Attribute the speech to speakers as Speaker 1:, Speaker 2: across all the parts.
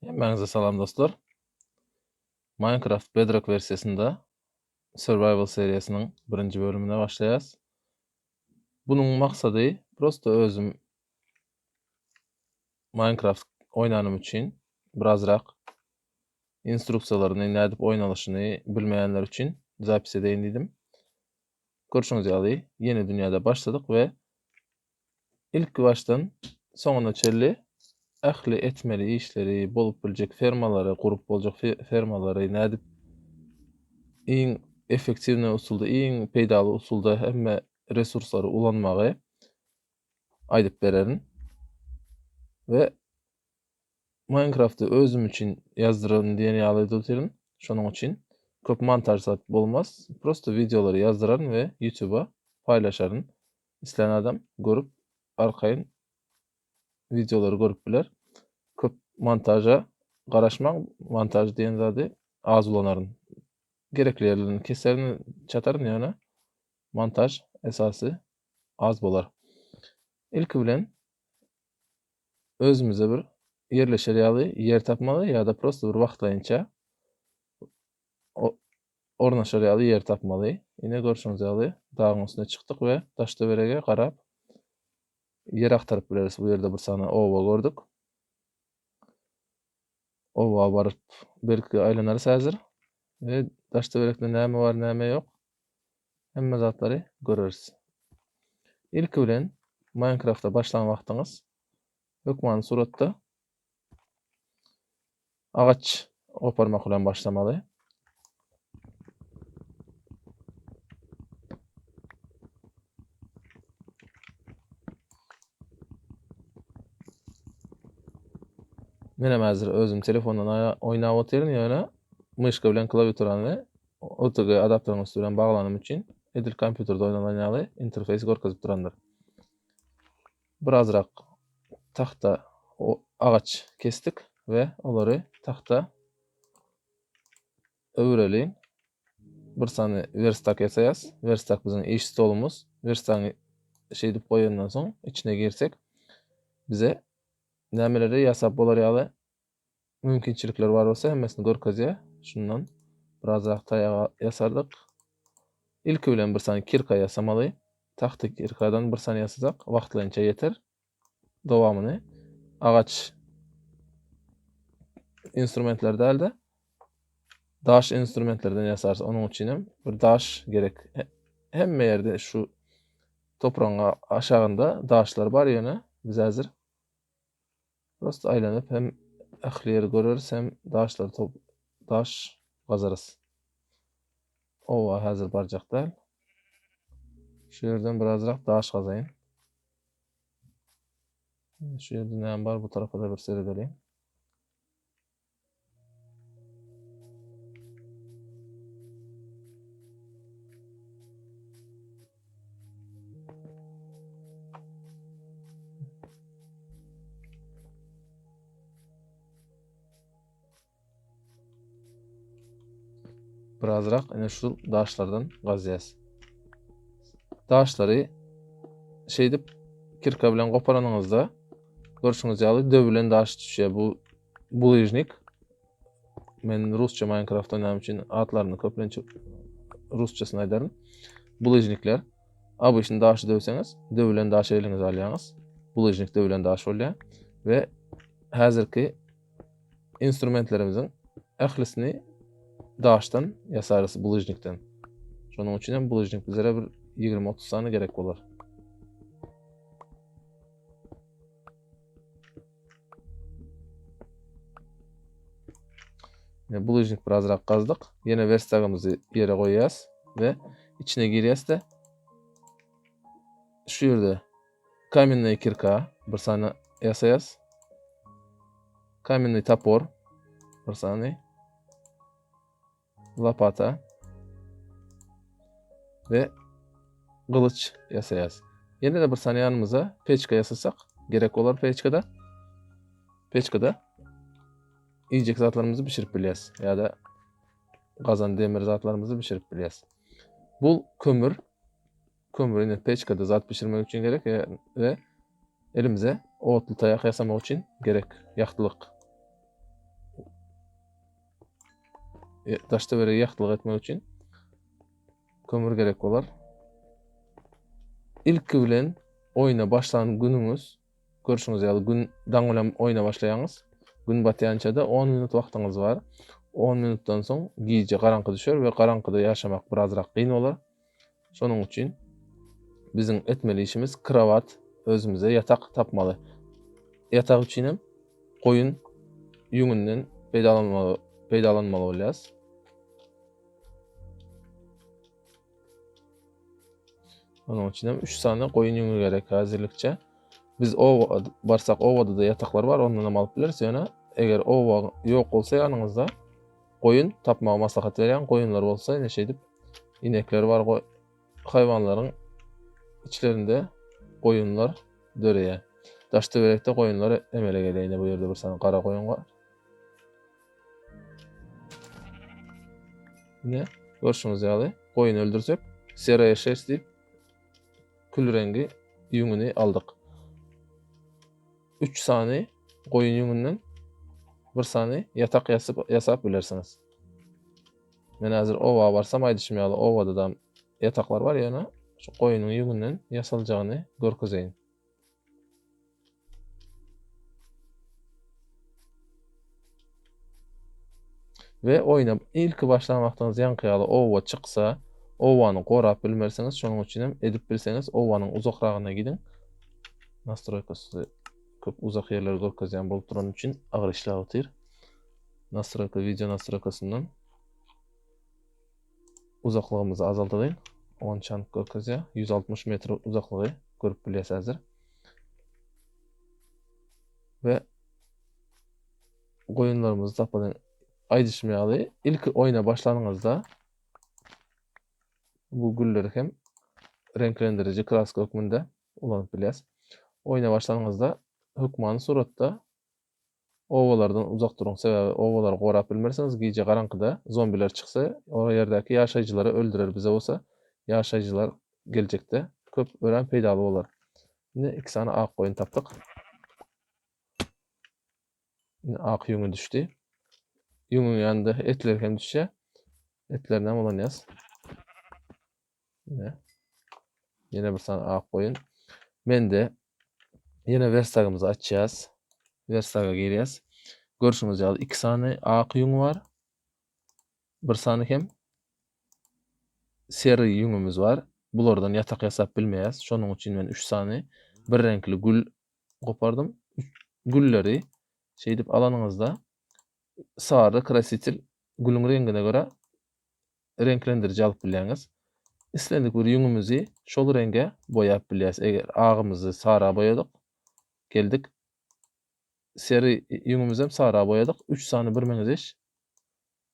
Speaker 1: Hemmäňize salam dostlar. Minecraft Bedrock wersiýasynda Survival seriýasynyň birinji bölümine başlaýas. Bunuň maksady prosta özüm Minecraft oýnanym üçin birazrak instruksiýalaryny nädip oýnalyşyny bilmeýänler üçin zapis edeýin diýdim. Görşüňiz ýaly ýene dünýäde başladyk we Ilki başdan soňuna çenli ähli etmeli işleri, bolup biljek fermalary, gurup boljak fermalary nädip iň effektiwnyý usulda, iň peýdaly usulda hemme resurslary ulanmagy aýdyp bererin. We Minecraft'y özüm üçin ýazdyraryn diýen ýaly edip otyryn. Şonuň üçin köp montaž zat bolmaz. Prosto wideolary ýazdyraryn we YouTube'a paýlaşaryn. Islän adam görüp arkaýyn wideolary görüp biler. Köp montaža garaşmaň, montaž diýen zady az ulanaryn. Gerekli ýerlerini keserin, çataryn ýöne montaž esasy az bolar. Ilki bilen özümize bir ýerleşer ýaly ýer tapmaly ýa-da prosto bir wagtlaýynça ornaşar ýaly ýer tapmaly. Ine görşüňiz ýaly dagyň üstüne çykdyk we daş-töwerege garap ýer agtaryp bileris. Bu ýerde bir sany oba gördük. Oba baryp belki aýlanarys häzir. We daş-töwerekde näme bar, näme ýok hemme zatlary göreris. Ilki bilen Minecraft-a başlan wagtyňyz hökmany suratda Agaç goparmak bilen başlamaly. Menem häzir özüm telefondan oýnap otyryn, ýöne myşka bilen klawiaturany OTG adapteryň üsti bilen baglanym üçin edil kompýuterde oýnalan ýaly interfeýs görkezip durandyr. Birazrak tagta agaç kesdik we olary tagta öwüreliň. Bir sany werstak ýasaýas. Werstak biziň iş stolumyz. Werstagy şeýdip goýandan soň içine girsek bize nämeleri ýasap bolar ýaly mümkinçilikler bar bolsa hemmesini görkezýär. Şundan birazrak taýak ýasardyk. Ilki bilen bir sany kirka ýasamaly. Tagta kirkadan bir sany ýasasak wagtlaýynça ýeter. Dowamyny agaç instrumentler däl-de daş instrumentlerden ýasarys. Onuň üçin hem bir daş gerek. Hemme ýerde şu topragyň aşagynda daşlar bar ýöne biz häzir Prosta aýlanyp hem ähli ýeri göreris hem daşlary top daş gazarys. Oba häzir barjak däl. Şu ýerden birazrak daş gazaýyn. Şu ýerde näme bar bu tarapa da bir seredeliň. Birazrak ine şu daşlardan gazýas. Daşlary şeýdip kirka bilen goparanyňyzda görşüňiz ýaly döwülen daş düşýär. Bu Bulyžnik. Men rusça Minecraft oýnadym üçin atlaryny köplenç rusçasyny aýdaryn. Bulyžnikler. Obyçny daşy döwseňiz, döwülen daşy eliňize alýaňyz. Bulyžnik döwülen daş bolýar. We häzirki instrumentlerimiziň ählisini daşdan ýasarys bulyžnikden. Şonuň üçin hem bulyžnik bizlere bir 20-30 sany gerek bolar. Ýene bulyžnik birazrak gazdyk. Ýene werstagymyzy ýere goýýas we içine girýäs-de şu ýerde kamennyý kirka bir sany ýasaýas. Kamennyý topor bir sany. Lopata we gylyç ýasaýas. Ýene-de bir sany ýanymyza peçka ýasasak, gerek bolar peçkada. Peçkada iýjek zatlarymyzy bişirip bilýäs ýa-da gazan demir zatlarymyzy bişirip bilýäs. Bu kömür, kömür ine peçkada zat bişirmek üçin gerek we elimize otly taýak ýasamak üçin gerek ýagtylyk. Daş-töwerege ýagtylyk etmek üçin kömür gerek bolar. Ilki bilen oýna başlan günüňiz, görşüňiz ýaly gün daň bilen oýna başlaýaňyz. Gün batýança-da 10 minut wagtyňyz bar. 10 minutdan soň gije garaňky düşer we garaňkyda ýaşamak birazrak kyn bolar. Şonuň üçin biziň etmeli işimiz krowat, özümize ýatak tapmaly. Ýatak üçin hem goýun ýüňünden peýdalanmaly, peýdalanmaly bolýas. Onuň üçin hem 3 sany goýun ýüňi gerek häzirlikçe. Biz oba barsak obada da ýataklar bar, ondan hem alyp bileris. Ýöne eger oba ýok bolsa ýanyňyzda goýun tapmagy maslahat berýän. Goýunlar bolsa ine şeýdip inekler bar, haýwanlaryň içlerinde goýunlar döreýär. Daş töwerekde goýunlar emele gelýär. Ine bu ýerde bir sany gara goýun bar. Ine görşüňiz ýaly goýun öldürsek seraya şerst diýip kül reňgi ýüňüni aldyk. 3 sany goýun ýüňünden bir sany ýatak ýasyp ýasap bilersiňiz. Men häzir oba barsam aýdyşym ýaly obada da ýataklar bar ýöne şu goýunyň ýüňünden ýasaljagyny görkezeýin. We oýna ilki başlan wagtyňyz ýaňky ýaly oba çyksa, obany gorap bilmersiňiz, şonuň üçin hem edip bilseňiz obanyň uzakragyna gidiň. Nastroýkasy köp uzak ýerleri görkezýän bolup durany üçin agyr işläp otyr. Nastroýka wideo nastroýkasyndan uzaklygymyzy azaldalyň. Onçanyk görkezýär. 160 metr uzaklygy görüp bilýäs häzir. We goýunlarymyzy tapalyň. Aýdyşym ýaly, ilki oýna başlanyňyzda bu gülleri hem reňklendiriji kraska hökmünde ulanyp bilýäs. Oýna başlanyňyzda hökmany suratda obalardan uzak duruň. Sebäbi obalary gorap bilmersiňiz, gije garaňkyda zombiler çyksa, o ýerdäki ýaşaýjylary öldürer. Bize bolsa ýaşaýjylar geljekde köp örän peýdaly bolar. Indi iki sany ak goýun tapdyk. Indi ak ýüňi düşdi. Ýüňüň ýanynda etler hem düşýär. Etlerini hem ulanýas. Ine. Ýene bir sany ak goýun. Mende ýene werstagymyzy açýas. Werstaga girýäs. Görşüňiz ýaly iki sany ak ýüň bar. Bir sany hem seri ýüňümiz bar. Bulardan ýatak ýasap bilmeýäs. Şonuň üçin men 3 sany bir reňkli gül gopardym. Gülleri şeýdip alanyňyzda sary krasitel gülüň reňgine görä reňklendiriji alyp bilýäňiz. Islendik bir ýüňümizi şol reňge boýap bilýäs. Eger agymyzy sara boýadyk, geldik seri ýüňümizem sara boýadyk. 3 sany birmeňzeş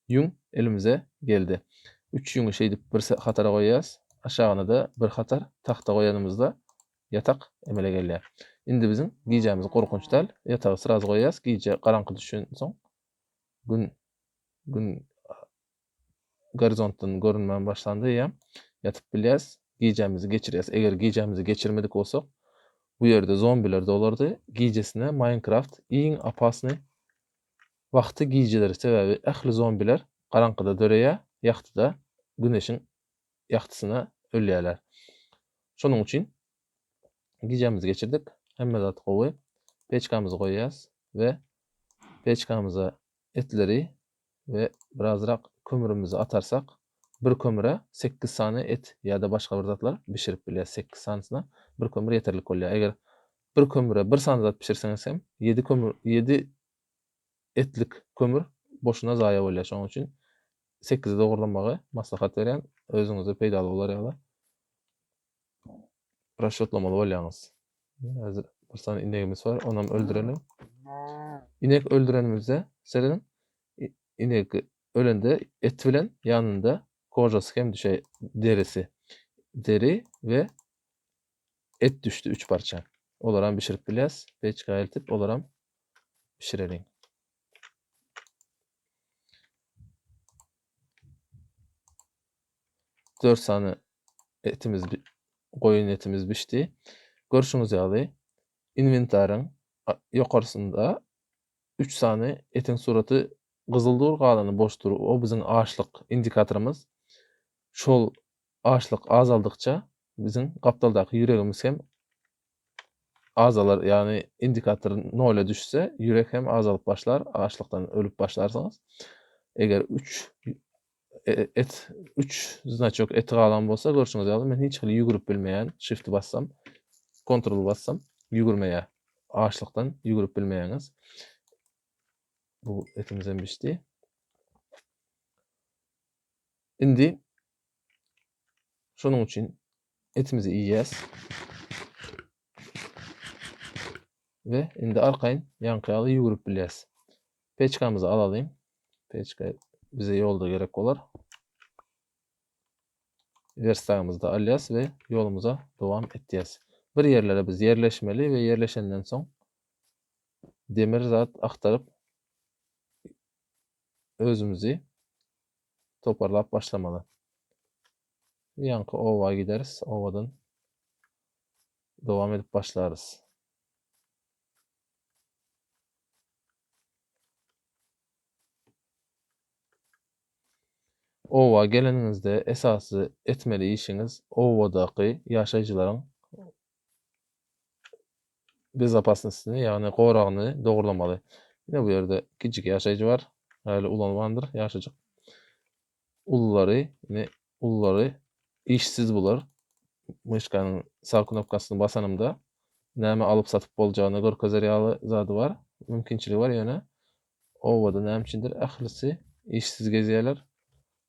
Speaker 1: ýüň elimize geldi. 3 ýüňi şeýdip bir hatara goýýas. Aşagyna-da bir hatar tagta goýanymyzda ýatak emele gelýär. Indi biziň gijämiz gorkunç däl. Ýatagy sraz goýýas. Gije garaňky düşensoň gün gün gorizontdan görünmän başlandy eýýäm. Ýatyp bilýäs. Gijämizi geçirýäs. Eger gijämizi geçirmedik bolsak, bu ýerde zombiler dolardy. Gijesine Minecraft iň opasnyý Wagty gijedir, sebäbi ähli zombiler garaňkyda döreýär, ýagtyda güneşiň ýagtysyna ölýärler. Şonuň üçin gijämizi geçirdik, hemme zat gowy. Peçkamyzy goýýas we peçkamyza etleri we birazrak kömrümizi atarsak, bir kömüre 8 sany et ýa-da başga bir zatlar bişirip bilýäs. 8 sanysyna bir kömür ýeterlik bolýar. Eger bir kömüre bir sany zat bişirseňiz hem 7 kömür 7 etlik kömür boşuna zaýa bolýar. Şonuň üçin sekizi dogurlamagy maslahat berýän. Özüňize peýdaly bolar ýaly rasçotlamaly bolýaňyz. Häzir bir sany inegimiz bar, onam öldüreliň. Inek öldürenimizde serediň, inek ölende et bilen ýanynda kožasy hem düşýär, derisi. Deri we et düşdi üç parça. Olaram bişirip bilýäs. Peçka eltip olaram bişireliň. Dört sany etimiz goýun etimiz bişdi. Görşüňiz ýaly inwentaryň ýokarsynda 3 sany etiň suraty gyzyl dur, galany boş dur. O biziň açlyk indikatorymyz. Şol açlyk azaldykça biziň gapdaldaky ýüregimiz hem azalar, ýagny indikator nola düşse, ýürek hem azalyp başlar, açlykdan ölüp başlarsyňyz. Eger 3 e, et 3 znaçok eti galan bolsa, görşüňiz ýaly men hiç hili ýügürip bilmeýän, shift'i bassam, Ctrl bassam ýügürmeýär. Açlykdan ýügürip bilmeýäňiz. Bu etimiz hem bişdi. Indi şonuň üçin etimizi iýýäs. We indi arkaýyn ýaňky ýaly ýüwürip bilýäs. Peçkamyzy alalyň. Peçka bize ýolda gerek bolar. Werstagymyzy da alýas we ýolumyza dowam etýäs. Bir ýerlere biz ýerleşmeli we ýerleşenden soň demir zat agtaryp özümizi toparlap başlamaly. Ýaňky oba gideris, obadan dowam edip başlarys. Oba geleniňizde esasy etmeli işiňiz obadaky ýaşaýjylaryň bezopasnostyny, ýagny goragyny dogrulamaly. Ine bu ýerde kiçijik ýaşaýjy bar. Häli ulalmandyr, ýaşajyk. Ululary, ine ululary işsiz bular. Myşkanyň sag knopkasyny basanymda näme alyp satyp boljagyny görkezer ýaly zady bar, mümkinçiligi bar, ýöne obada näme üçindir ählisi işsiz gezýärler.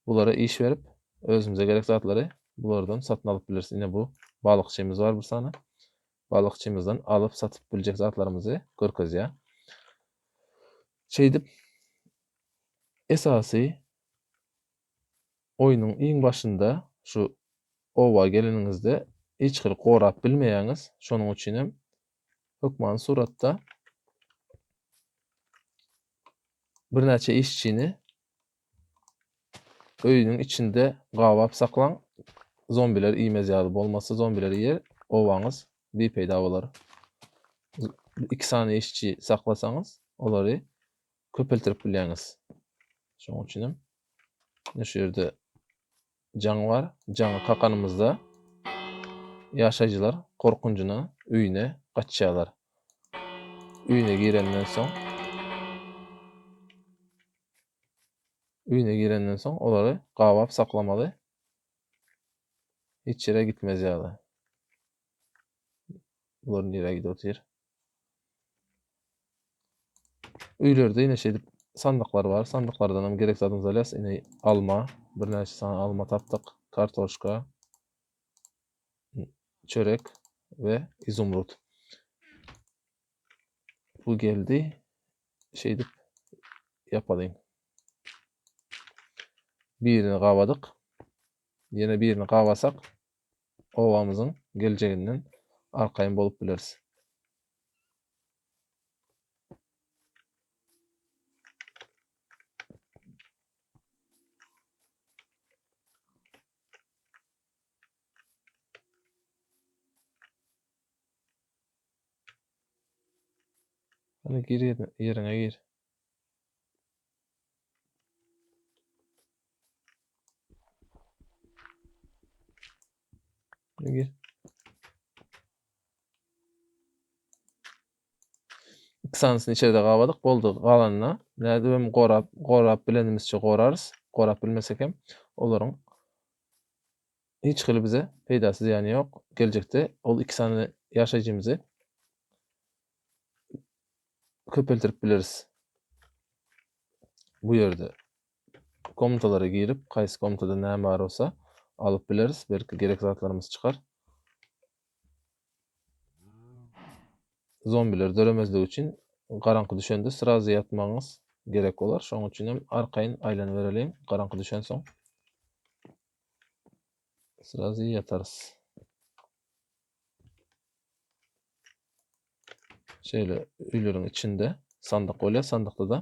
Speaker 1: Bulara iş berip, özümize gerek zatlary bulardan satyn alyp bileris. Ine bu balykçymyz bar bir sany. Balykçymyzdan alyp satyp biljek zatlarymyzy görkezýär. Şeýdip esasy oýnuň iň başynda şu oba geleniňizde hiç hili gorap bilmeýäňiz. Şonuň üçin hem hökmany suratda birnäçe işçini öýüniň içinde gabap saklaň. Zombiler iýmez ýaly bolmasa zombiler iýer, obaňyz bipeýda bolar. Iki sany işçi saklasaňyz, olary köpeltirip bilýäňiz. Şonuň üçin hem ine şu ýerde jaň bar. Jaňy kakanymyzda ýaşaýjylar gorkunjyna öýüne gaçýarlar. Öýüne girenden soň öýüne girenden soň olary gabap saklamaly. Hiç ýere gitmez ýaly. Bular nirä gidip otyr? Öýlerde ýene şeýdip sandyklar bar. Sandyklardan hem gerek zadymyzy alýas. Ine alma, birnäçe sany alma tapdyk. Kartoşka, çörek we izumrud. Bu geldi. Şeýdip ýapalyň. Birini gabadyk. Ýene birini gabasak, obamyzyň geljeginden arkaýyn bolup bileris. Hany gir ýeriňe gir. Gir. İki sanysyny içeride gabadyk. Boldy. Galanyna nädip hem gorap, gorap bilenimizçe gorarys. Gorap bilmesek hem olaryň hiç hili bize peýdasy zyýany ýok. Geljekde ol iki sany ýaşaýjymyzy köpeldirip bileris. Bu ýerde komnatalara girip, haýsy komnatada näme bar bolsa alyp bileris. Belki gerek zatlarymyz çykar. Zombiler döremezligi üçin garaňky düşende srazy ýatmagyňyz gerek bolar. Şonuň üçin hem arkaýyn aýlanybereliň. Garaňky düşensoň srazy ýatarys. Şeýle öýleriň içinde sandyk bolýar. Sandykda-da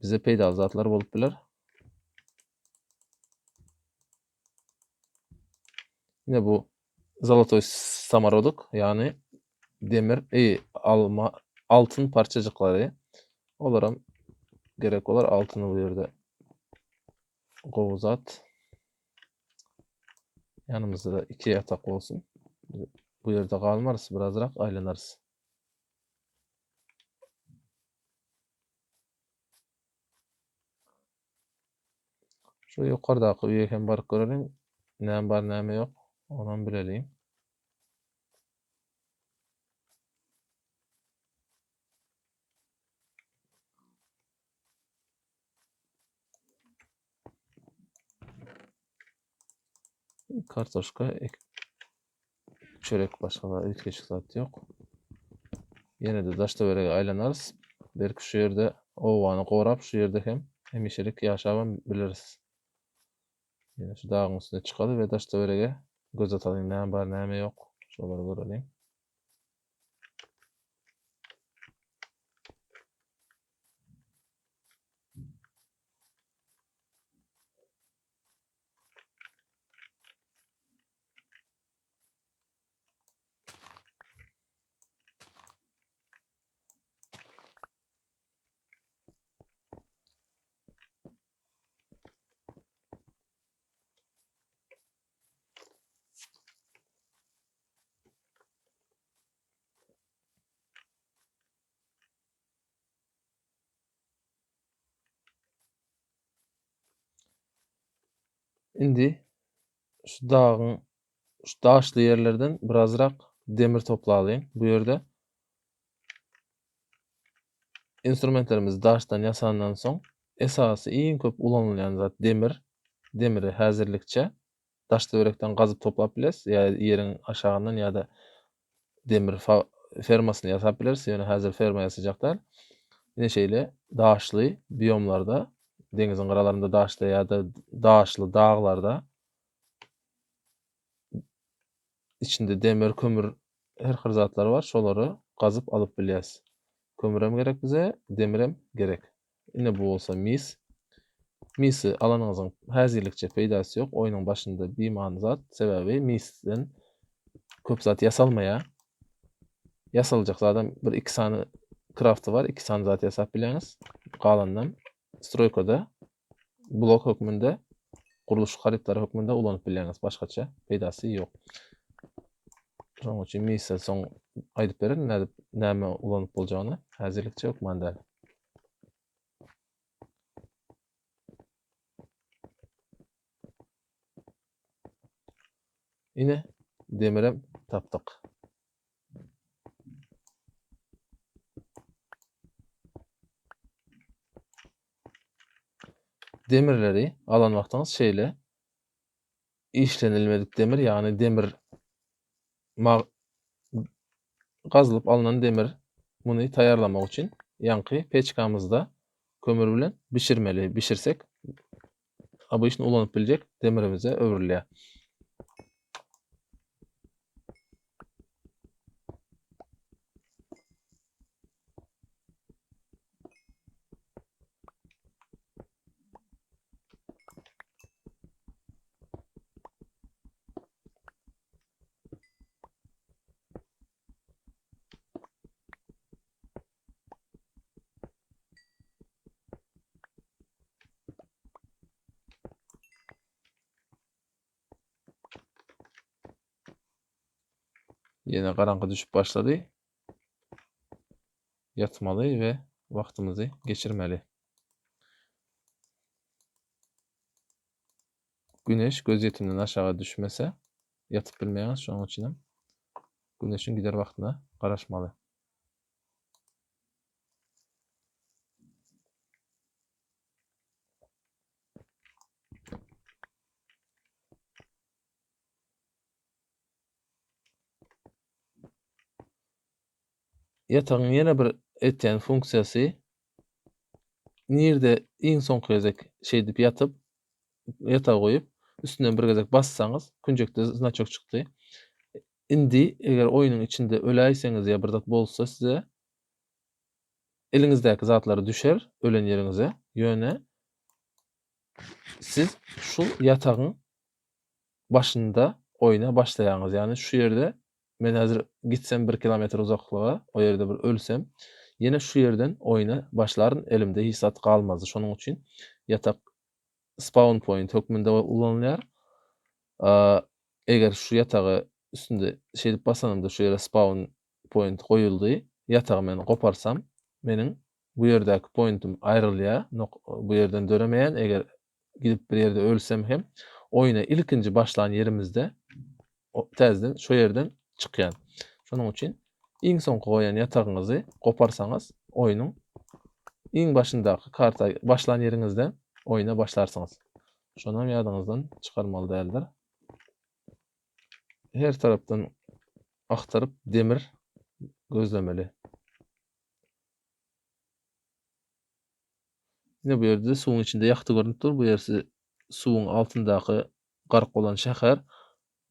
Speaker 1: bize peýdaly zatlar bolup biler. Ine bu zolotoý samorodok, ýagny demir, e, alma, altyn parçajyklary. Olaram gerek bolar. Altyny bu ýerde gowy zat. Ýanymyzda da iki ýatak bolsun. Bu ýerde galmarys, birazrak aýlanarys. Şu ýokardaky öýe hem baryp göreliň. Näme bar, näme ýok, onam bileliň. Kartoşka, çörek başga üýtgeşik zat ýok. Ýene-de daş-töwerege aýlanarys. Belki şu ýerde obany gorap, şu ýerde hem hemişelik ýaşabam bileris. Ýene şu dagyň üstüne çykaly we daş-töwerege göz atalyň, näme bar, näme ýok, şolary göreliň. Indi şu dagyň şu daşly ýerlerden birazrak demir toplalyň. Bu ýerde instrumentlerimizi daşdan ýasandan soň esasy iň köp ulanylýan zat demir. Demiri häzirlikçe daş töwerekden gazyp toplap bileris ýa ýeriň aşagyndan ýa-da demir fermasyny ýasap bileris. Ýöne häzir ferma ýasajak däl. Ine şeýle daşly biomlarda, deňiziň gyralarynda daşly ýa-da daşly daglarda içinde demir, kömür her hil zatlar bar. Şolary gazyp alyp bilýäs. Kömürem gerek bize, demirem gerek. Ine bu bolsa mis. Misi alanyňyzyň häzirlikçe peýdasy ýok. Oýnuň başynda bimany zat. Sebäbi misden köp zat ýasalmaýar. Ýasaljak zadam bir iki sany krafty bar. Iki sany zat ýasap bilýäňiz. Galanynam stroýkada blok hökmünde gurluşyk harytlary hökmünde ulanyp bilýäňiz. Başgaça peýdasy ýok. Şonuň üçin misi soň aýdyp bererin nädip näme ulanyp boljagyny. Häzirlikçe hökman däl. Ine, demirem tapdyk. Demirleri alan wagtyňyz şeýle işlenilmedik demir, ýagny demir mag gazylyp alnan demir muny taýýarlamak üçin ýaňky peçkamyzda kömür bilen bişirmeli. Bişirsek obyçny ulanyp biljek demirimize öwrülýär. Ýene garaňky düşüp başlady. Ýatmaly we wagtymyzy geçirmeli. Güneş gözýetimden aşaga düşmese ýatyp bilmeýäňiz, şonuň üçinem güneşiň gider wagtyna garaşmaly. Ýatagyň ýene bir etýän funksiýasy nirde iň soňky gezek şeýdip ýatyp ýatagy goýup üstünden bir gezek bassaňyz künjekde znaçok çykdy. Indi eger oýnuň içinde öläýseňiz ýa bir zat bolsa size eliňizdäki zatlar düşer ölen ýeriňize ýöne siz şu ýatagyň başynda oýna başlaýaňyz ýagny şu ýerde Men häzir gitsem bir kilometr uzaklyga, o ýerde bir ölsem, Ýene şu ýerden oýna başlaryn, elimde hiç zat galmazdy. Şonuň üçin ýatak spawn point hökmünde ulanylýar. Eger şu ýatagy üstünde şeýdip basanymda şu ýere spawn point goýuldy. Ýatagy men goparsam, meniň bu ýerdäki pointim aýrylýar. Bu ýerden döremeýän. Eger gidip bir ýerde ölsem hem oýna ilkinji başlan ýerimizde täzeden şo ýerden çykýan. Şonuň üçin iň soňky goýan ýatagyňyzy goparsaňyz oýnuň iň başyndaky karta başlan ýeriňizden oýna başlarsyňyz. Şonam ýadyňyzdan çykarmaly däldir. Her tarapdan agtaryp demir gözlemeli. Ine bu ýerde suwuň içinde ýahta görnüp dur. Bu ýersi suwuň altyndaky gark bolan şäher.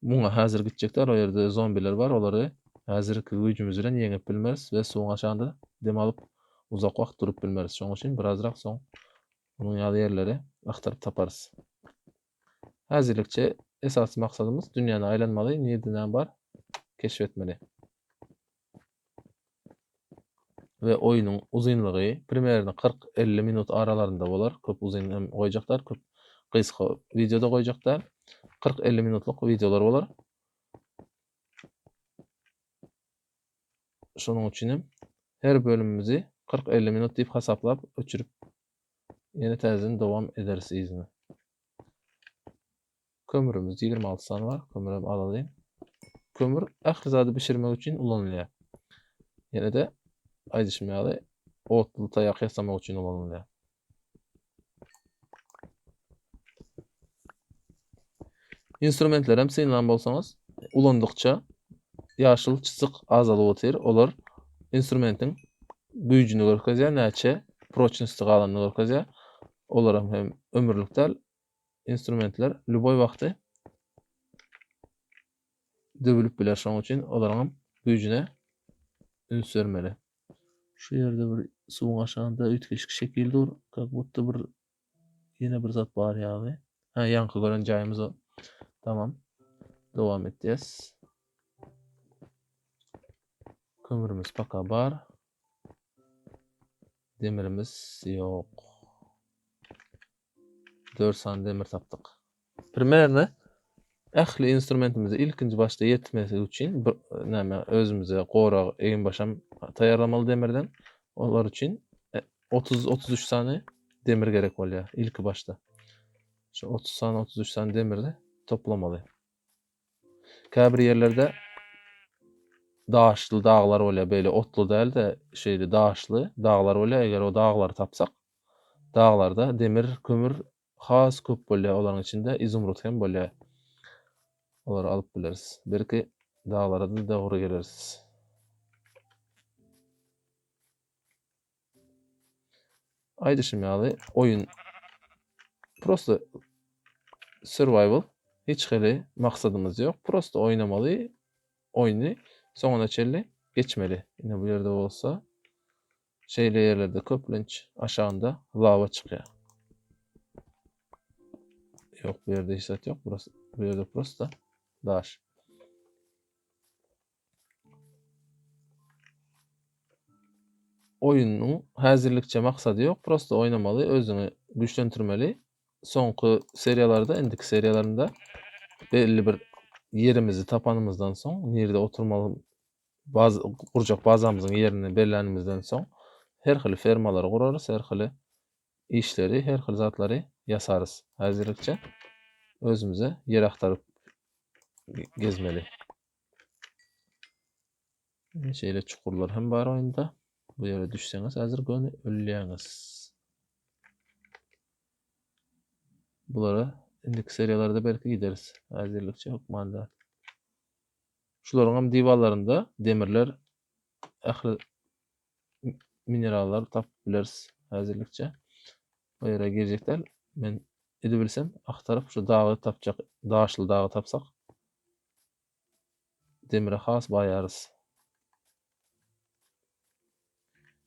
Speaker 1: Muňa häzir gitjek däl. O ýerde zombiler bar. Olary häzirki güýjümiz bilen ýeňip bilmeris we suwuň aşagynda dem alyp uzak wagt durup bilmeris. Şonuň üçin birazrak soň munuň ýaly ýerleri agtaryp taparys. Häzirlikçe esasy maksadymyz dünýäni aýlanmaly, nirde näme bar keşf etmeli. We oýnuň uzynlygy primerno 40-50 minut aralarynda bolar. Köp uzyn hem goýjak däl, köp gysga wideo-da goýjak däl. 40-50 minutlyk wideolar bolar. Şonuň üçin hem her bölümimizi 40-50 minut diýip hasaplap öçürip ýene täzeden dowam ederis yzyna. Kömürimiz 26 sany bar. Kömürem alalyň. Kömür ähli zady bişirmek üçin ulanylýar. Ýene-de aýdyşym ýaly otly taýak ýasamak üçin ulanylýar. Instrumentleri hem synlan bolsaňyz, ulandykça ýaşyl çyzyk azalyp otyr. Olar instrumentiň güýjüni görkezýär, näçe proçnosti galanyny görkezýär. Olaram hem ömürlik däl, instrumentler lýuboý wagty döwülip biler şonuň üçin olaryňam güýjüne üns bermeli. Şu ýerde bir suwuň aşagynda üýtgeşik şekil dur. Kak budda bir ýene bir zat bar ýaly. Ha, ýaňky gören jaýymyz o. Tamam. Dowam etýäs. Kömürimiz paka bar. Demirimiz ýok. 4 sany demir tapdyk. Primerno ähli instrumentimizi ilkinji başda ýetmesi üçin bir näme özümize gorag egin-başam taýýarlamaly demirden. Olar üçin 30-33 sany demir gerek bolýar ilki başda. Şu 30 sany 33 sany demiri toplamaly. Käbir ýerlerde daşly daglar bolýar, beýle otly däl-de, şeýle daşly daglar bolýar. Eger o daglary tapsak, daglarda demir, kömür has köp bolýar, olaryň içinde izumrud hem bolýar. Olary alyp bileris. Belki daglara-da dogry geleris. Aýdyşym ýaly, oýun prosto survival, hiç hili maksadymyz ýok. Prosto oýnamaly, oýny soňuna çenli geçmeli. Ine bu ýerde bolsa şeýle ýerlerde köplenç aşagynda lawa çykýar. Ýok, bu ýerde hiç zat ýok. Burası, bu ýerde prosto daş. Oýunyň häzirlikçe maksady ýok, prosto oýnamaly, özüňi güýçlendirmeli. Soňky seriýalarda, indiki seriýalarynda belli bir ýerimizi tapanymyzdan soň, nirde oturmaly, baz, gurjak bazamyzyň ýerini bellänimizden soň, her hili fermalary gurarys, her hili işleri, her hili zatlary ýasarys. Häzirlikçe özümize ýer agtaryp gezmeli. Şeýle çukurlar hem bar oýunda. Bu ýere düşseňiz häzir göni ölýäňiz. Bulara indiki seriýalarda belki gideris. Häzirlikçe hökman däl. Şularyň hem diwarlarynda demirler, ähli minerallar tapyp bileris häzirlikçe. O ýere girjek däl. Men edibilsem agtaryp şu dagy tapjak, daşly dagy tapsak Demire has baýarys.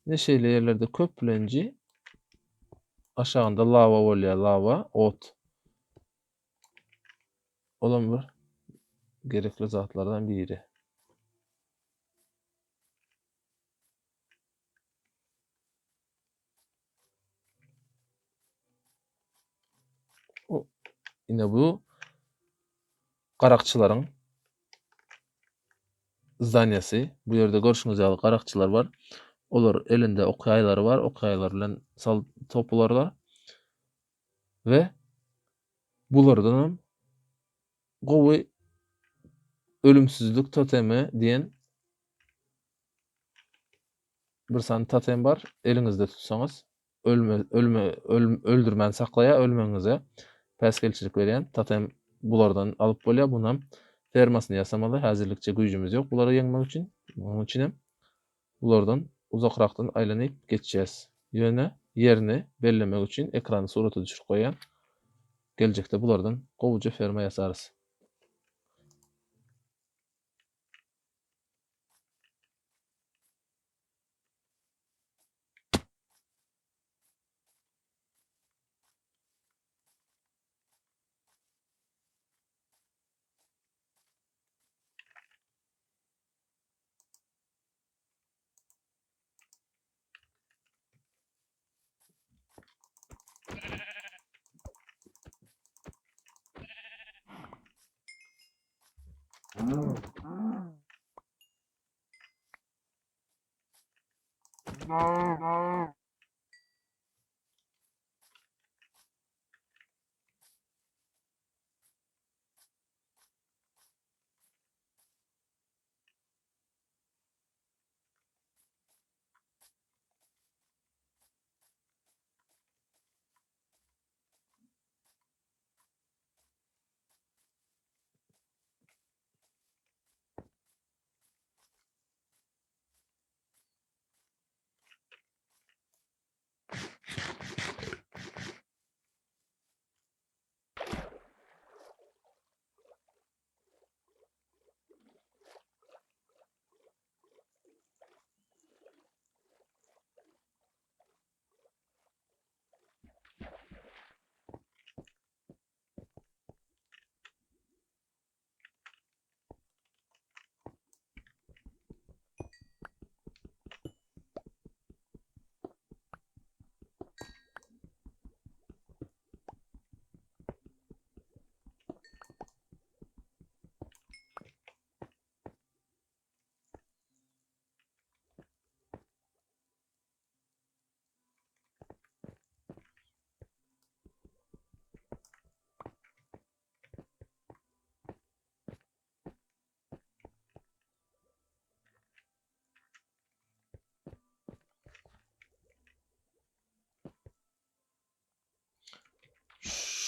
Speaker 1: Ine şeýle ýerlerde köplenji aşagynda lawa bolýar, lawa, ot. Olam bir gerekli zatlardan biri. Ine bu garakçylaryň zdaniýasy. Bu ýerde görşüňiz ýaly garakçylar bar. Olar elinde ok ýaýlary bar. Ok ýaýlary bilen sal topularlar. We bulardan hem gowy ölümsizlik totemi diýen bir sany totem bar. Eliňizde tutsaňyz ölme ölme öldürmän saklaýar, ölmegiňize päsgelçilik berýän totem bulardan alyp bolýar. Bunam fermasyny ýasamaly. Häzirlikçe güýjümiz ýok bulary ýeňmek üçin. Munuň üçin hem bulardan uzakrakdan aýlanyp geçýäs. Ýöne ýerini bellemek üçin ekrany surata düşürip goýýan. Geljekde bulardan gowuja ferma ýasarys.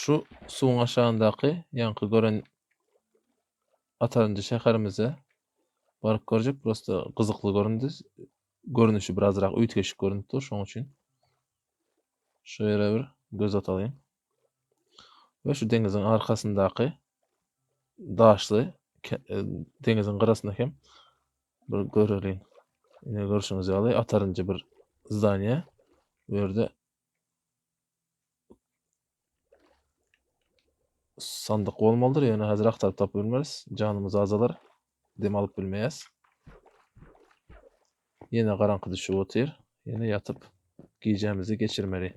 Speaker 1: Şu suwuň aşagyndaky ýaňky gören Atarynjy şäherimize baryp görjek. Prosta gyzykly göründi. Görnüşi birazrak üýtgeşik görünip dur, şonuň üçin şu ýere bir göz atalyň. We şu deňiziň arkasyndaky daşly e, deňiziň gyrasynda hem bir göreliň. Ine görşüňiz ýaly atarynjy bir zdaniýe. Bu ýerde sandyk bolmalydyr, ýöne häzir agtaryp tapyp bilmeris. Janymyz azalar, dem alyp bilmeýäs. Ýene garaňky düşüp otyr. Ýene ýatyp gijämizi geçirmeli.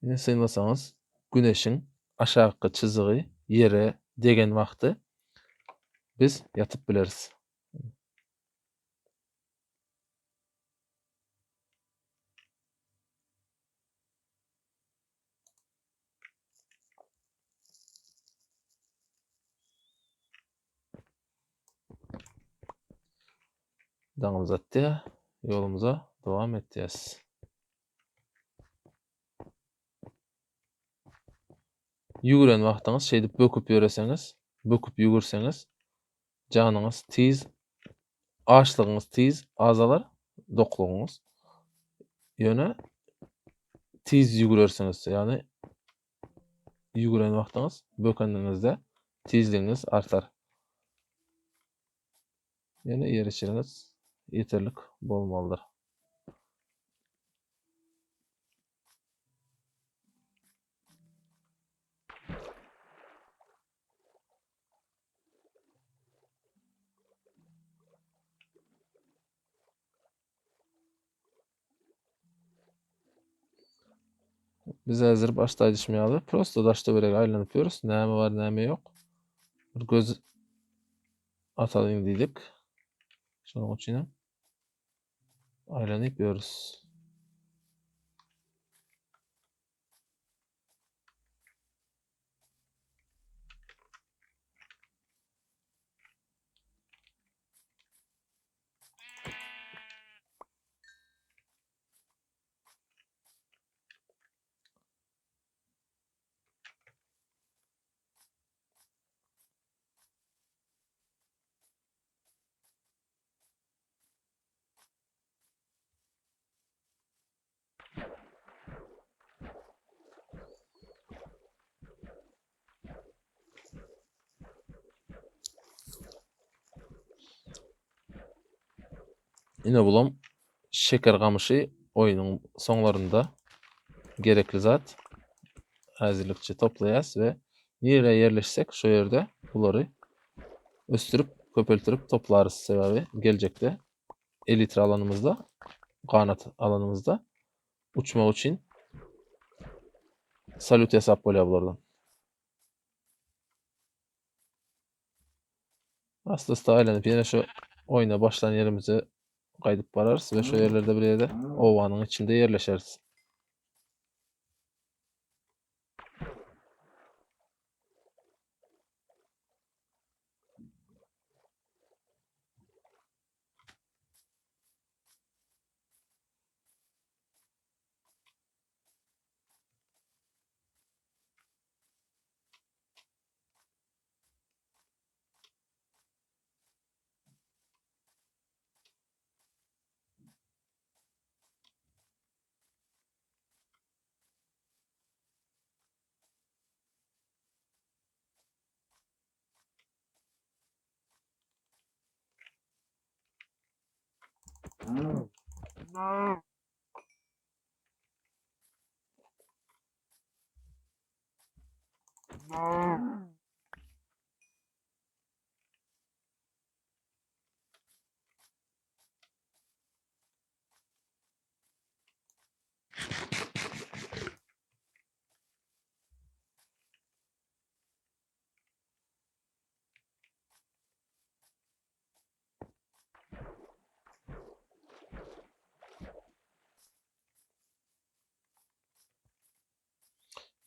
Speaker 1: Ine synlasaňyz, güneşiň aşaky çyzygy ýere degen wagty biz ýatyp bileris. Daňymyz atýar, ýolumyza dowam etýäs. Ýüwüren wagtyňyz şeýdip böküp ýöreseňiz, böküp ýüwürseňiz, janyňyz tiz, açlygyňyz tiz azalar, doklugyňyz. Ýöne tiz ýüwürersiňiz, ýagny ýüwüren wagtyňyz bökeniňizde tizligiňiz artar. Ýöne ýerleşiriňiz ýeterlik bolmalydyr. Biz häzir başda aýdyşym ýaly prosto daş-töwerege aýlanyp ýörüs. Näme bar, näme ýok. Bir göz atalyň diýdik. Şonuň üçin hem aýlanyp ýörüs. Ine bulam şeker gamyşy oýnuň soňlarynda gerekli zat. Häzirlikçe toplaýas we nirä ýerleşsek şo ýerde bulary ösdürip, köpeltirip toplarys. Sebäbi geljekde elitra alanymyzda, ganat alanymyzda uçmak üçin salýut ýasap bolýar bulardan. Asta-asta aýlanyp ýene şu oýna başlan ýerimize gaýdyp bararys we şu ýerlerde bir ýerde obanyň içinde ýerleşeris.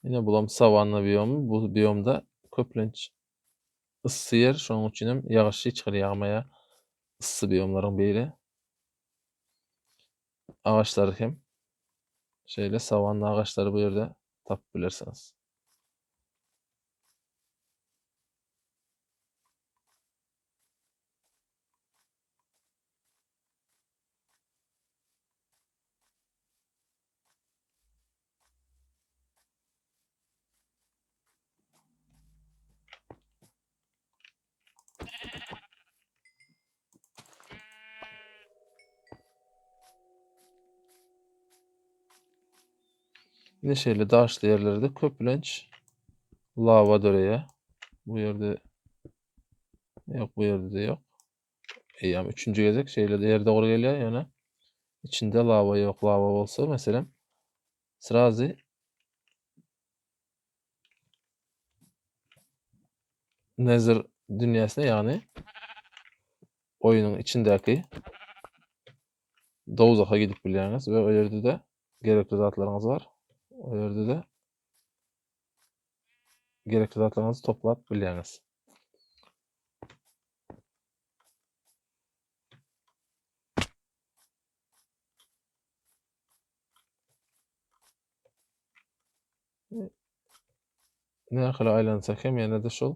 Speaker 1: Ine bulam sawanna biomy. Bu biomda köplenç yssy ýer, şonuň üçin hem ýagyş hiç hili ýagmaýar. Yssy biomlaryň biri. Agaçlary hem şeýle sawanna agaçlary bu ýerde tapyp bilersiňiz. Ine şeýle daşly ýerlerde köplenç lawa döreýär. Bu ýerde ýok, bu ýerde-de ýok. Eýýäm üçünji gezek şeýle ýer dogry gelýär, ýöne içinde lawa ýok. Lawa bolsa, meselem, srazy Nether dünýäsine, ýagny oýnuň içindäki dowzaha gidip bilýäňiz we o ýerde-de gerekli zatlaryňyz bar. O ýerde-de gerekli zatlaryňyzy toplap bilýäňiz. Nähili aýlansak hem ýene-de şol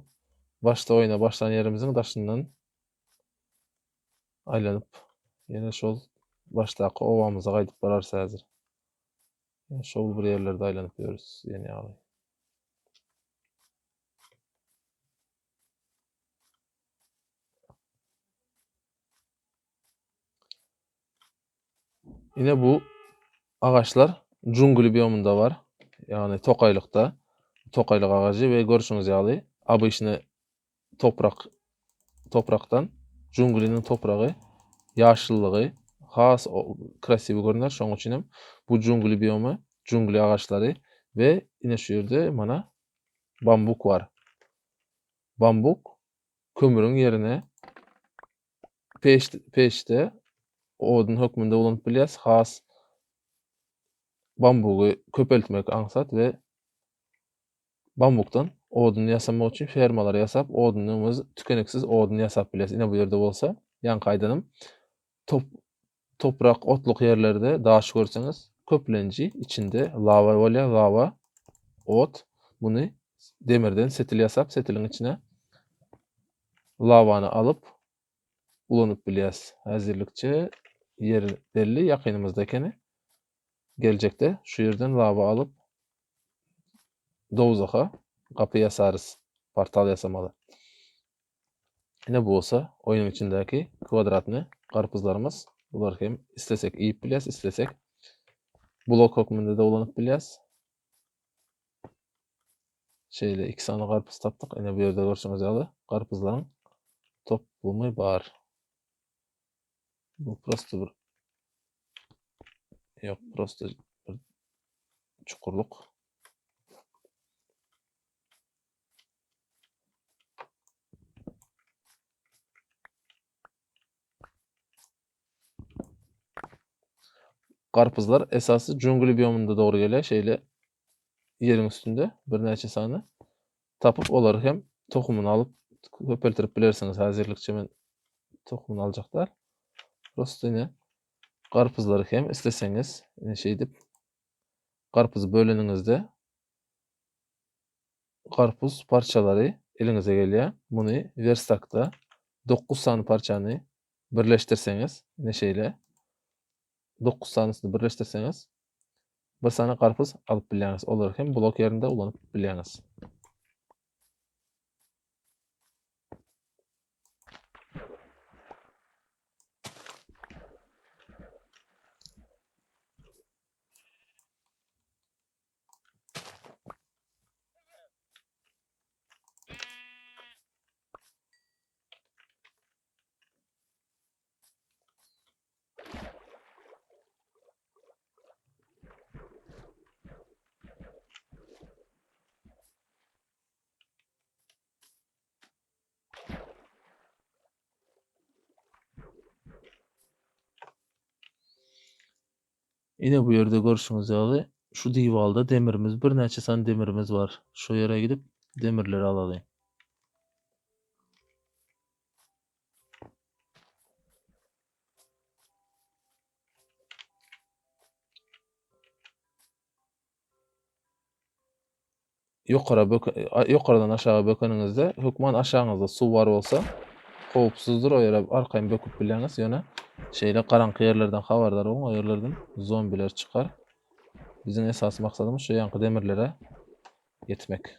Speaker 1: başda oýna başlan ýerimiziň daşyndan aýlanyp ýene şol başdaky obamyza gaýdyp bararys häzir. Şol bir ýerlerde aýlanyp ýörüs diýen ýaly. Ine bu agaçlar jungli biomunda bar. Ýagny tokaýlykda. Tokaýlyk agajy we görşüňiz ýaly obyçny toprak toprakdan jungliniň topragy ýaşyllygy has krasiwy görünýär. Şonuň üçin hem bu jungli biomy, jungli agaçlary We ine şu ýerde mana bambuk bar. Bambuk kömüriň ýerine peç peçde odun hökmünde ulanyp bilýäs. Has bambugy köpeltmek aňsat we bambukdan odun ýasamak üçin fermalar ýasap, odunymyz tükeniksiz odun ýasap bilýäs. Ine bu ýerde bolsa, ýaňky aýdanym top toprak otluk ýerlerde daş görseňiz, köplenji içinde lawa bolýar, lawa ot. Muny demirden setil ýasap, setiliň içine lawany alyp ulanyp bilýäs. Häzirlikçe ýer belli, ýakynymyzda ekeni. Geljekde şu ýerden lawa alyp dowzaha gapy ýasarys, portal ýasamaly. Ine bu bolsa oýnuň içindäki kwadratny garpyzlarymyz. Bular hem islesek iýip bilýäs, islesek blok hökmünde-de ulanyp bilýäs. Şeýle iki sany garpyz tapdyk. Ine bu ýerde görşüňiz ýaly garpyzlaryň toplumy bar. Bu prosto bir Ýok, prosto bir çukurlyk. Garpyzlar esasy jungli biomynda dogry gelýär. Şeýle ýeriň üstünde birnäçe sany tapyp olary hem tohumyny alyp köpeltirip bilersiňiz. Häzirlikçe men tohumyny aljak däl. Prosto ine garpyzlary hem isleseňiz ine şeýdip garpyzy böleniňizde garpuz parçalary eliňize gelýär. Muny werstakda 9 sany parçany birleşdirseňiz, ine şeýle 9 sanysyny birleşdirseňiz, bir sany garpuz alyp bilýäňiz. Olary hem blok ýerinde ulanyp bilýäňiz. Ine bu ýerde görşüňiz ýaly şu diwalda demirimiz birnäçe sany demirimiz bar. Şu ýere gidip demirleri alalyň. Ýokara bök ýokardan aşaga bökeniňizde hökman aşagyňyzda suw bar bolsa howpsuzdyr o ýere arkaýyn böküp bilýäňiz ýöne şeýle garaňky ýerlerden habardar boluň o ýerlerden zombiler çykar. Biziň esasy maksadymyz şu ýaňky demirlere ýetmek.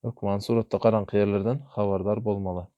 Speaker 1: Hökman suratda garaňky ýerlerden habardar bolmaly.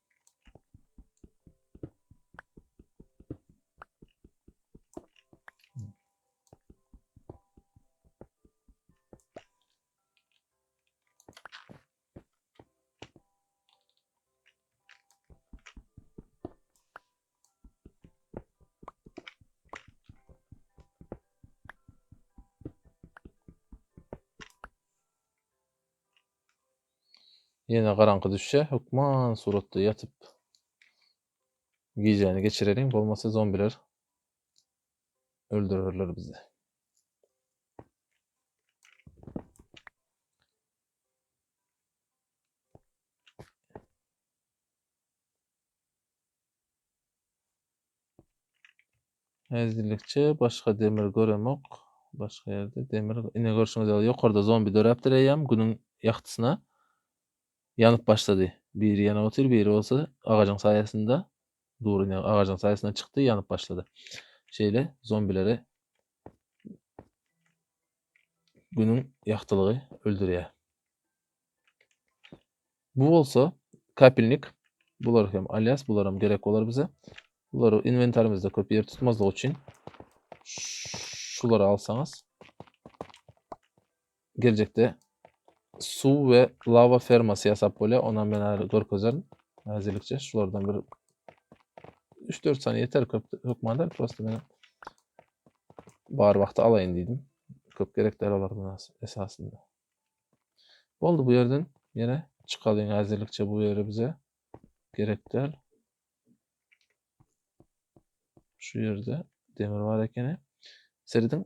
Speaker 1: Ýene garaňky düşse, hökman suratda ýatyp gijäni geçireliň, bolmasa zombiler öldürerler bizi. Häzirlikçe başga demir göremok. Başga ýerde demir ine görşüňiz ýaly ýokarda zombi döräpdir eýýäm günüň ýagtysyna ýanyp başlady. Biri ýanyp otyr, biri bolsa agajyň saýasynda dur ine agajyň saýasyndan çykdy, ýanyp başlady. Şeýle zombileri günüň ýagtylygy öldürýär. Bu bolsa kapelnik. Bulary hem alýas, bular hem gerek bolar bize. Bulary inwentarimizde köp ýer tutmazlyk üçin şulary alsaňyz geljekde Suw we lawa fermasy ýasap bolýar. Onam men häzir görkezerin. Häzirlikçe şulardan bir 3-4 sany ýeter köp hökman däl. Prosta men bar wagty alaýyn diýdim. Köp gerek däl olardan esasynda. Boldy bu ýerden ýene çykalyň häzirlikçe bu ýere bize gerek däl. Şu ýerde demir bar ekeni. Serediň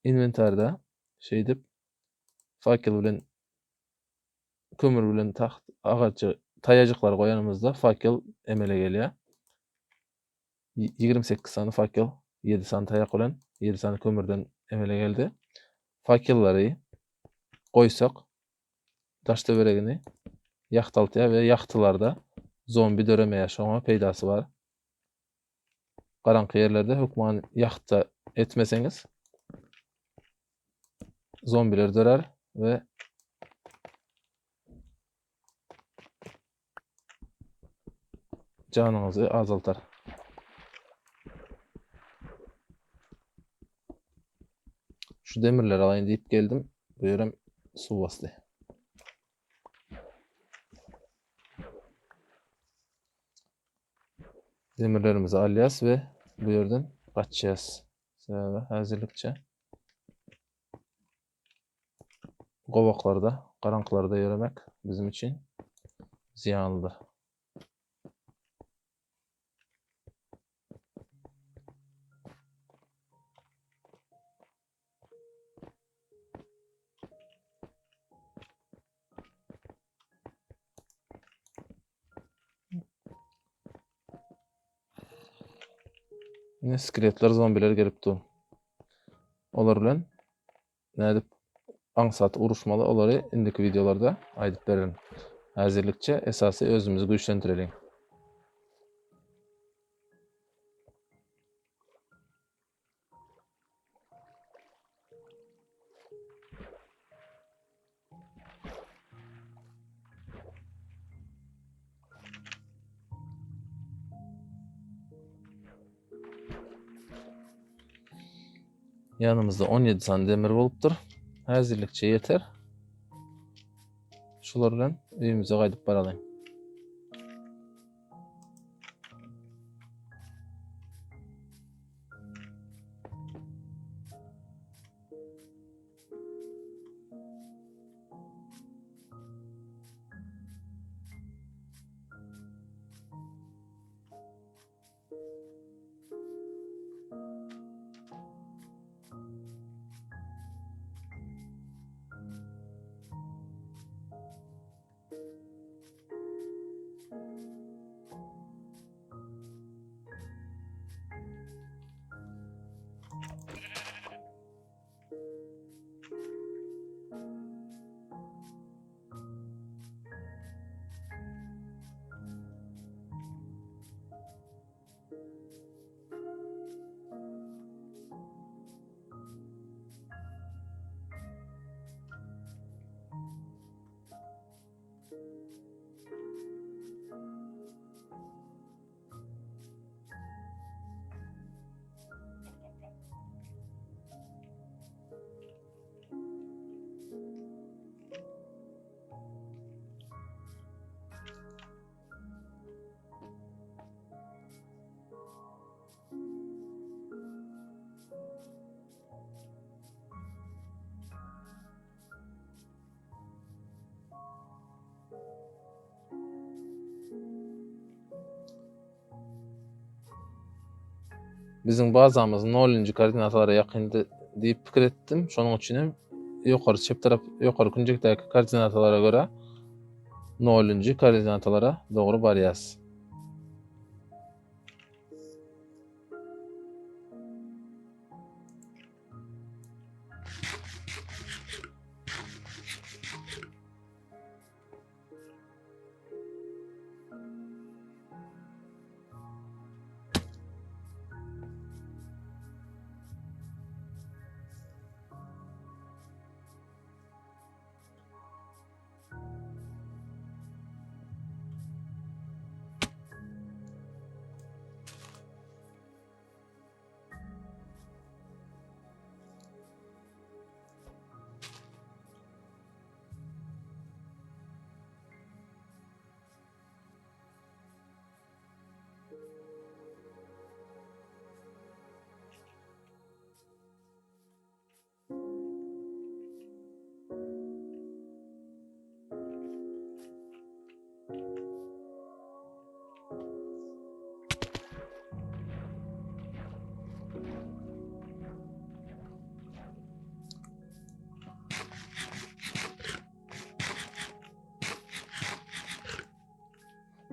Speaker 1: inwentarda şeýdip fakel bilen kömür bilen taht agajy taýajyklary goýanymyzda fakel emele gelýär. 28 sany fakel 7 sany taýak bilen 7 sany kömürden emele geldi. Fakellary goýsak daş töweregini ýagtaltýar we ýagtylarda zombi döremeýär. Şoňa peýdasy bar. Garaňky ýerlerde hökman ýagta etmeseňiz zombiler dörär we janyňyzy azaltar. Şu demirleri alaýyn diýip geldim. Bu ýerem suw basdy. Demirlerimizi alýas we bu ýerden gaçýas. Sebäbi häzirlikçe gowaklarda, garaňkylarda ýöremek bizim üçin zyýanlydyr. Ine skeletler, zombiler gelip dur. Olar bilen nädip aňsat uruşmaly olary indiki wideolarda aýdyp bererin. Häzirlikçe esasy özümizi güýçlendireliň. Ýanymyzda 17 sany demir bolupdyr. Häzirlikçe ýeter. Şular bilen öýümize gaýdyp baralyň. Biziň bazamyz nolünji koordinatalara ýakyn diýip pikir etdim. Şonuň üçin hem ýokary çep tarap, ýokary künjekdäki koordinatalara görä nolünji koordinatalara dogry barýas.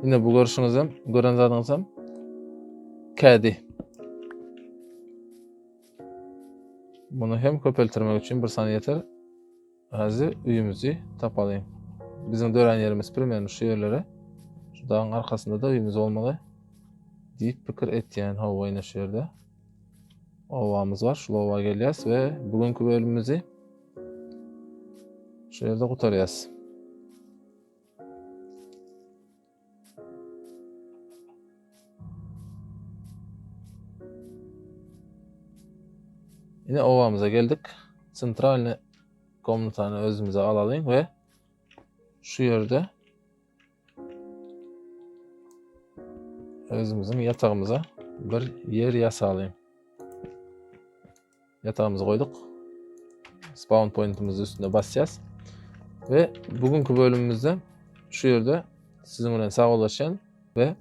Speaker 1: Ine bu görşüňizem, gören zadyňyzam kädi. Bunu hem köpeltirmek üçin bir sany ýeter. Häzir öýümizi tapalyň. Biziň dörän ýerimiz primerno şu ýerlere. Şu dagyň arkasynda da öýümiz bolmaly diýip pikir etýän. Hawa, ine şu ýerde obamyz bar. Şu oba gelýäs we bugünkü bölümimizi şu ýerde gutarýas. Ine obamyza geldik. Sentralny komnatany özümize alalyň we şu ýerde özümüziň ýatagymyza bir ýer ýasalyň. Ýatagymyzy goýduk. Spawn pointimizi üstüne basýas. We bugünkü bölümimizde şu ýerde siziň bilen sagbollaşýan we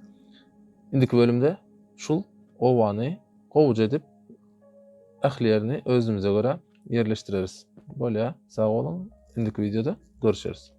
Speaker 1: indiki bölümde şul obany gowuja edip ähli ýerini özümize görä ýerleşdireris. Bolýar, sag boluň. Indiki wideoda görüşeris.